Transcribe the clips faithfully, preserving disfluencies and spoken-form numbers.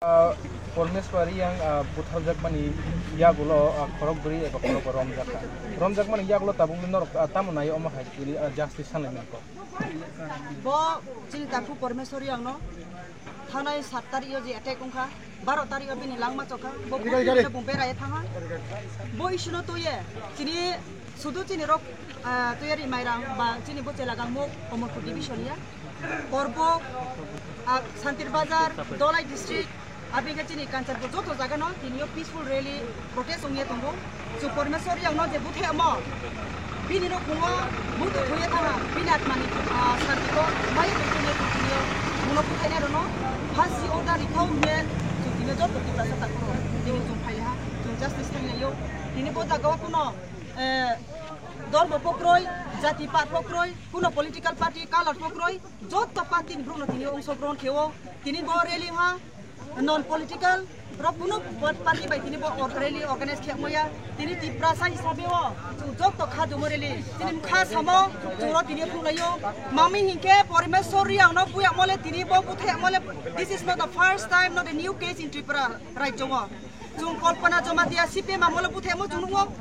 Ah, Pormeswari yang, ah, butharjakmani yagulo, ah, khorok bwrwi eba khorok ba romjakha. Romjakmani yagulo tabukni norok, ah, tamo nai omo hai tini, ah, justice sanlaimani kok. Bo chini takhu Pormeswari yangno thanai sat tarik yo je attack wngkha, baro tarik yo bini langma chokha, bo Gari, gari, gari. Bung berai thangha. Bo issue no tuye chini sudu chini rok, ah, tuyari mairang ba chini bo chelagang muk Omorpur division ya. Korbok, ah, Santir Bazar, Dolai district, abini khe chini Kanchanpur joto jaga no tini yo peaceful rally protest wngya tongo. Chwng Pormeswari yangno je buthe amo, bini no khungo mutu thuye thangha, bini atmani, ah, santi ko mai tongthokni tini yo muno buthe ne rono phasi order rikho hwnye chwng tini yo joto Tiprasa takhoro tini chwng phaiha, chwng justice thanglaiyo. Tini bo jaga o kuno, eh, dol bo pokroi, jati pat pokroi, kuno political party color pokroi, joto party ni borok no tini yo ongso grohon khe o. Tini bo rally ha, non political, borok kuno party bai tini bo rally organize khe maya. Tini Tiprasa hisabe o chwng joto kha dumo rally. Tini kha samo chwng ro tini phung lai o. Mami hinkhe Pormeswari yangno buya mole tini bo buthe mole. This is not the first time, not a new case in Tripura rajyo o. Chwng Kalpana Jamatia C P M amolo buthe mo chwng nukgo.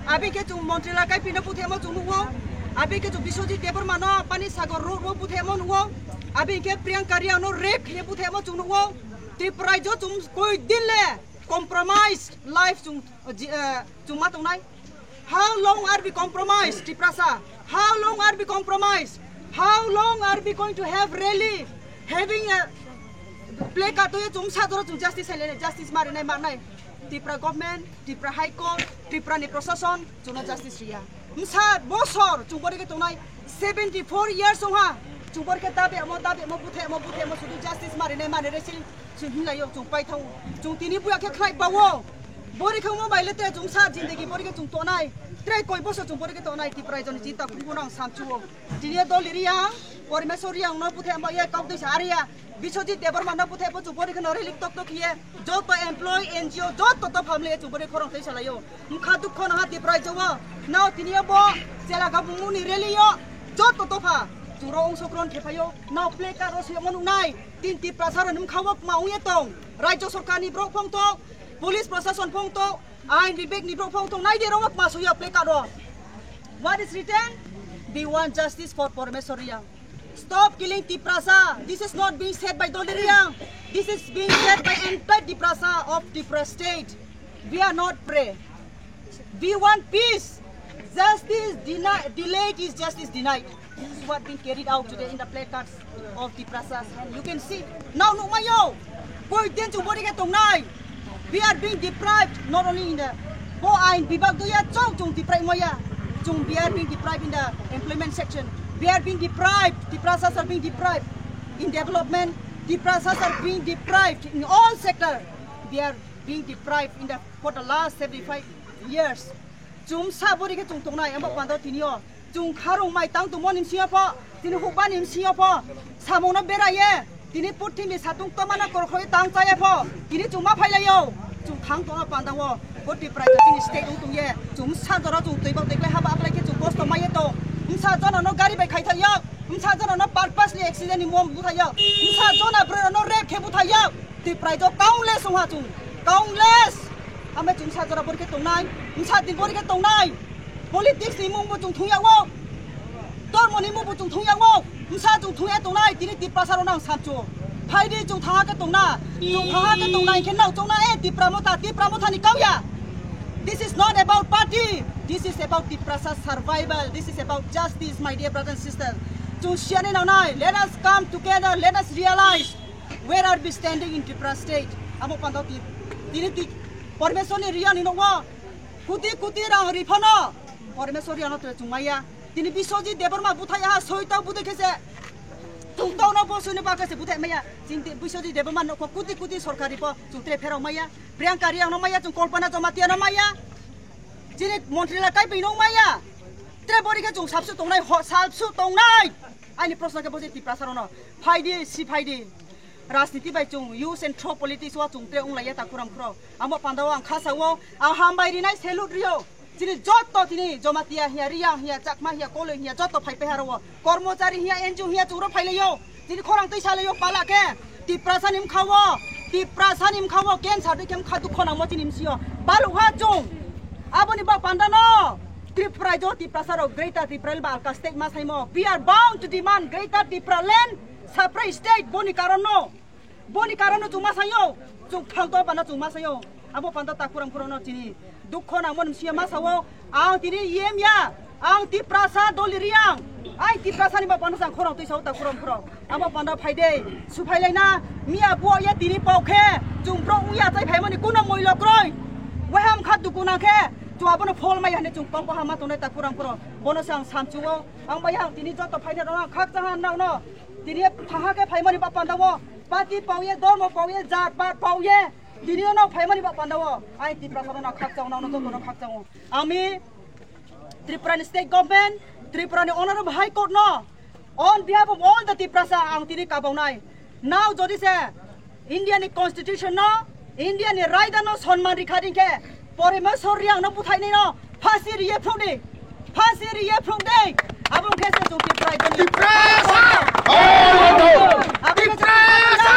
Abi khe chwng Montri Lakai Pino buthe mo chwng nukgo. Abi khe chwng Biswajit Debbarma no Pani Sagar Road o buthe mo nukgo. Abi khe Priyanka Riang no rape khe buthe mo chwng nukgo. Tripura jo chwng koi din le compromise life chwng, eh, chwng ma tongnai. How long are we compromised, Tiprasa? How long are we compromised? How long are we going to have rally, having a placard to chum sa doro chum justice hai le justice mari nai mar nai. Tripura government, Tripura High Court, Tripura ni prosason chuna justice riya. Msa bosor chum bori ke tongnai seventy four years ong ha. Chum bori ke dabe mo dabe mo buthe mo buthe mo sudu justice mari nai mari resil. Chwng hinlai o chwng paithang o. Chwng tini buya khe khlai bao. Bori khe omo bai le te chwng sa jindagi bori khe chwng tonai. Tre koi boso chwng bori khe tonai Tiprai joni jinta khungbo nang samchu o. Tini dol riya, Pormeswar yang no buthe amba ye kau tisa ariya. Biswajit Debbarma no buthe bo chwng bori khe no relik tok tok ye. Joto employee N G O joto to family chwng bori khorang tisa lai o. Mkha dukho no ha Tiprai jo o. Nao tini bo chela gabung muni rally o. Joto to pha. Chwng ro ong sokron khe phaio. Nao play card ro se mo nai. Tin Tiprasa rok nwng kha o kma ongya tong. Rajya sarkar ni borok phong tong, police prosason phong tong, ain bibek ni borok phong tong. Nai de rok kma soya play card o. What is written? We want justice for Pormeswar Reang. Stop killing Tiprasa. This is not being said by Dolly Reang. This is being said by entire Tiprasa of Tripura state. We are not prey. We want peace. Justice deni-, delayed is justice denied. This is what being carried out today in the placards of Tiprasas. And you can see now, no mayo. Koi din chung bori ke tongnai. We are being deprived not only in the bo ain bibak doya chong chung deprive maya. Chung we are being deprived in the employment section. We are being deprived. Tiprasas are being deprived in development. Tiprasas are being deprived in all sector. We are being deprived in the for the last seventy-five years. Chum sa bori khe chung tongnai, amo pando tini o. Chung kharung mai tang tongmo ni sing pho, tini hukba ni sing pho. Samung no beraye, tini purthimbi satung toma no korkhoi tang chaya pho. Tini chung ma phai lai o. Chung thang tongma panda o. Bo Tipra tini state ung tong ye. Chung sa jora chung twi bak twi haba aklai khe chung kosto mai ye tong. Msa jona no gari bai khai thai yo. Msa jona no purposely accident ni mom bu thai yo. Msa jona bro no rape khe bu thai yo. Tiprai do countless wngha chung, countless. Ame chung sa jora bori khe tongnai, msa din bori khe tongnai. Politics ni mung bo chung thungya wo, dormo ni mung bo chung thungya wo, msa chung thungya tongnai. Tini Tiprasa rok nang samchu. Phaidi chung thangha khe tongna, chung thangha khe tongnai khe nao chongna, eh, Tipra Motha, Tipra Motha ni kauya. This is not about party. This is about Tiprasa survival. This is about justice, my dear brothers and sisters. Chung siani nangnai. Let us come together. Let us realize. Where are we standing in Tripura state? Amo panda ti, tini ti, Pormeswar ni riya ni nokwa, kuti kuti rang ri phano, Pormeswar riya no tere chung maya. Tini Biswajit Debbarma buthai ha, soi tau buthai khe se, tung tau no bo soi no ba khe se buthai maya. Tini Biswajit Debbarma nokwa kuti kuti sorkar ri pho, chung tere pherao maya. Priyanka Riang no maya, chung Kalpana Jamatia no maya. Chini Montri Lakai Pino no maya. Tere bori khe chung sabsu tongnai, ho, sabsu tongnai. Ani proshno khe bo je Tiprasa rok no. Phaidi, si phaidi. Rajniti bai chung use and throw politics wa chung tre wng laiya ta kuram khro. Amo panda o ang kha sa o, ang hambai rinai salute rio. Chini joto tini Jamatia hiya, Riang hiya, Chakma hiya, Koloi hiya, joto phai pe haro o. Kormochari hiya, N G O hiya, chung ro phai lai o. Tini khorang twi sa lai o pala khe. Tiprasa ni mkha o. Tiprasa ni mkha o cancer de kem kha dukho nangmo chini msio. Balu ha chung. Aboni ba panda no. Tripura jo Tiprasa ro Greater Tipraland ba alka state ma saimo. We are bound to demand Greater Tipraland separate state boni karon no. Boni karon no chung ma sayo. Chung thang to panda chung ma sayo. Abo panda takuram khoro no chini. Dukho nangmo ni msio ma sao. Ang tini yem ya, ang Tiprasa doli riang, ai Tiprasa ni ba panda sang khorang twi sao ta khorang khorang. Amo panda phai de, suphai lai na, miya buo ye tini pau khe, chung bro uya chai phai mani kuno moi lok roi. Wai ham khat duku nang khe, chung abono phol mai hane chung kong ko hama tongnai ta khorang khorang. Bono sang samchu o, ang bai ang tini joto phai na rong khak cha han nang no. Tini thaha khe phai mani ba panda o, pati pau ye, dormo pau ye, jat pat pau ye. Tini no phai mani ba panda o, ai Tiprasa no khak cha o, nang no joto no khak cha o. Ami Tripura ni state government, Tripura ni Honorable High Court no, on behalf of all the Tiprasa ang tini kabawnai. Now jodi se India ni constitution no, India ni raida no sonman rikha ding khe, Parameswar Reang no buthai ni no, phasi riye phru di, phasi riye phru di. Abong khe se chung Tripura ni Tiprasa! Abong khe se Tiprasa!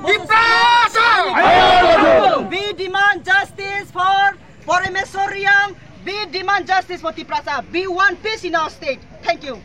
Tiprasa! We demand justice for Parameswar Reang, we demand justice for Tiprasa. We want peace in our state. Thank you.